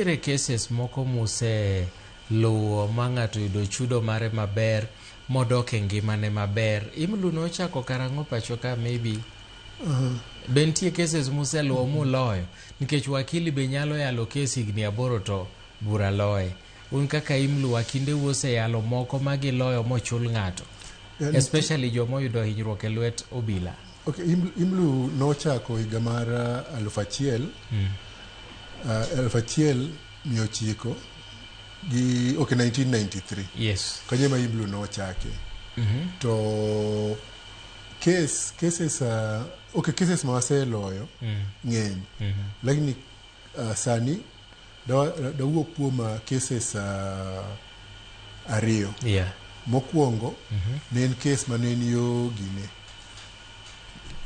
Nitiere cases moko muse luwo ma ng'ato yudo chudo mare maber modok e ngimane maber. IMLU nochako karang'o pacho ka maybe? Be nitie cases museluwo muloyo? Nikech wakili be nyalo yalo kes higni 8 to bura loye. Un kaka IMLU wakindeu oseyalo moko ma giloyo mochul ng'ato. Especially joma oyudo hinyruok e lwet obila. Okay, IMLU nochako higa mar 1993 gi okay 1993. Kanyo ema IMLU nochake. To cases okay cases ma waseloyo ng'eny. Lakini sani dawuo kuom cases 2. Mokwongo ne en case mane en yo gine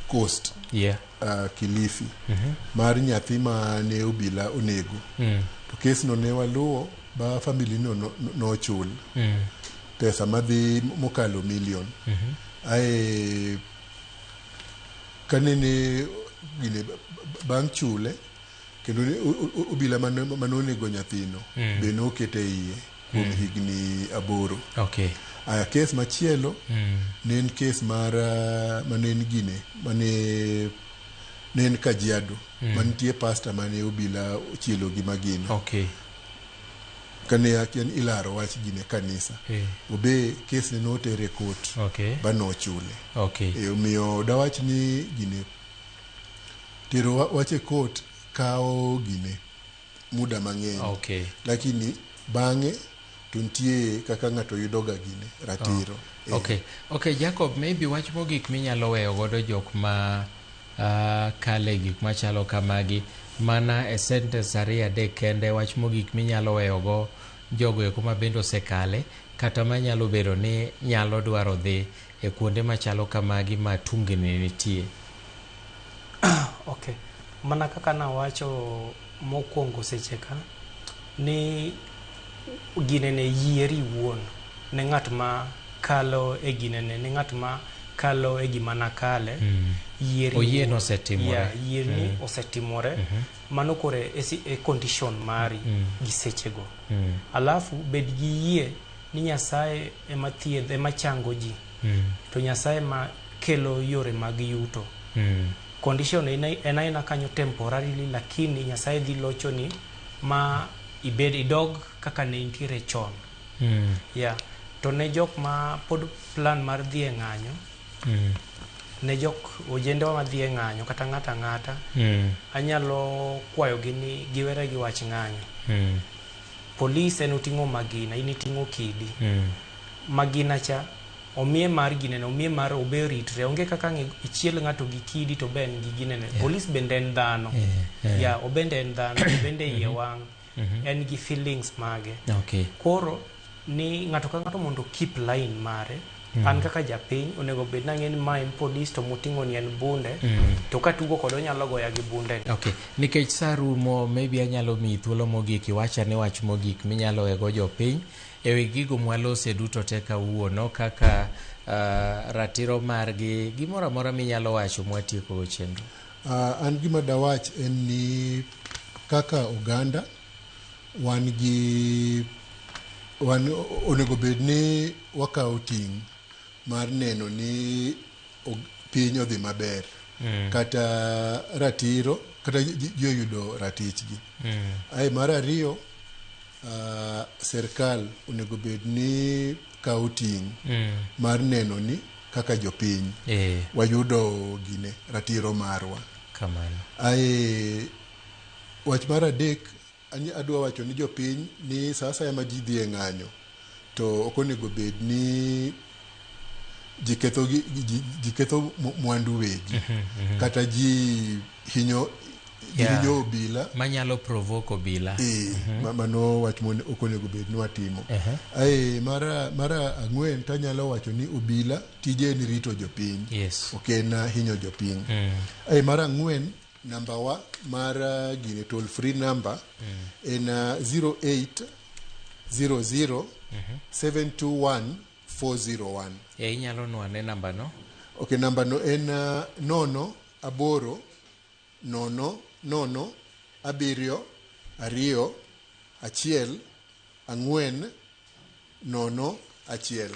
Coast. Kilifi. Mar nyathi ma ne obila onego. To case no ne waluwo ba family no nochul. Pesa madhi mokalo million. Ae kanene gine bang' chule kendo obila mane onego nyathino be nokete iye kuom higni 8. Aya case machielo ne en case mar mane en gine mane ne en Kajiado manitie pastor mane obila ochielo gi magina. Kane en ilaro wach gine kanisa. Obe case ne notere court. Ba nochule. Omiyo dawach ni gine tero wach e court kawo gine muda mang'eny. Lakini bang'e to nitie kaka ng'ato yudo ga gine ratiro. Okay, Jacob, maybe wach mogik minyalo weyo godo jok ma kale gik machalo kamagi mana e sentence 2-3 kende, wach mogik minyalo weyo go jogo eko ma bende osekale kata manyalo bedo ni nyalo dwaro dhi e kuonde machalo kamagi ma tungni nitie. Okay. Mana kaka nawacho mokwongo seche ka ni ginene yieri wuon ne ng'at ma kalo e ginene, ne ng'at ma kalo e gima nakale. Yieri Oyie no osetimore. Yeah, yieri ni osetimore. Mano kore e condition mari gi sechego. Alafu bed gi yie ni Nyasaye ema thiedh, ema chango ji. To Nyasaye ema kelo yore mag yuto. Condition en aina kanyo temporarily, lakini Nyasaye dhi lochoni ma ibed idog kaka ne intiere chon. Yeah. To ne jok ma pod plan mar dhi e ng'anyo, ne jok ojendewa ma dhi e ng'anyo kata ng'ata ang'ata, anyalo kwayogi ni giwere gi wach ng'anyo. Polis en oting'o magina, in iting'o kidi. Magina cha omiye mar ginene, omiye mar obe ritre. Onge kaka ang' ichiel ng'ato gi kidi to be en gi ginene. Polis bende en dhano. Yeah, obende en dhano, obende iye wang'. En gi feelings mage. Koro ni ng'ato ka ng'ato mondo keep line mare. An kaka japiny onego bed nang'e ni ma en polis to moting'o ni en bunde. To katugo kode onyalo goya gi bunde. Okay. Nikech sa rumo, maybe anyalo miyi thuolo mogik iwacha ni wach mogik minyalo wego jopiny e wi gigo mwalose duto te kawuono kaka ratiro margi, gimoro amora minyalo wacho mwatieko go chenro. An gima dawach en ni kaka oganda wan gi wan onego bed ni wakawo ting' mar neno ni piny odhi maber. Kata ratiro kata ji oyudo ratichgi. Ae mar ariyo, serikal onego bed ni kawo ting' mar neno ni kaka jopiny wayudo gine ratiro marwa. Kamano. Ae wach mar adek, adwa wacho ni jopiny ni sa asaya ma ji dhi e ng'anyo to ok onego bed ni ji ketho mwandu wegi. Kata ji hinyo hinyo obila. Manyalo provoke obila. Mano wach ma ok onego bed ni watimo. Ae mar ang'wen tanyalo wacho ni obila tije en rito jopiny. Ok en hinyo jopiny. Ae mar ang'wen, namba wa mar gine toll free number en 08 00 721 401. Inyalo nwane namba no? Okay, namba no en 0 8 0 0 7 2 1 4 0 1.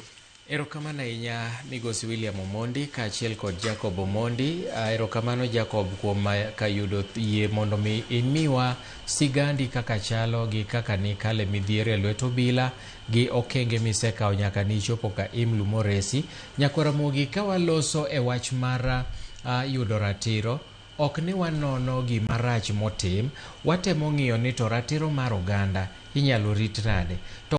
Erokamano ahinya Migosi William Omondi kaachiel kod Jacob Omondi. Erokamano Jacob kuom kayudo yie mondo mi imiwa sigandi kaka chalo gi kaka nikale midhiero e lwet obila gi okenge misekawo nyaka nichopo ka IMLU moresi. Nyakwar Ramogi, ka waloso e wach mar yudo ratiro, ok ni wanono gima rach motim, watemo ng'iyo ni to ratiro mar oganda inyalo rit nade. To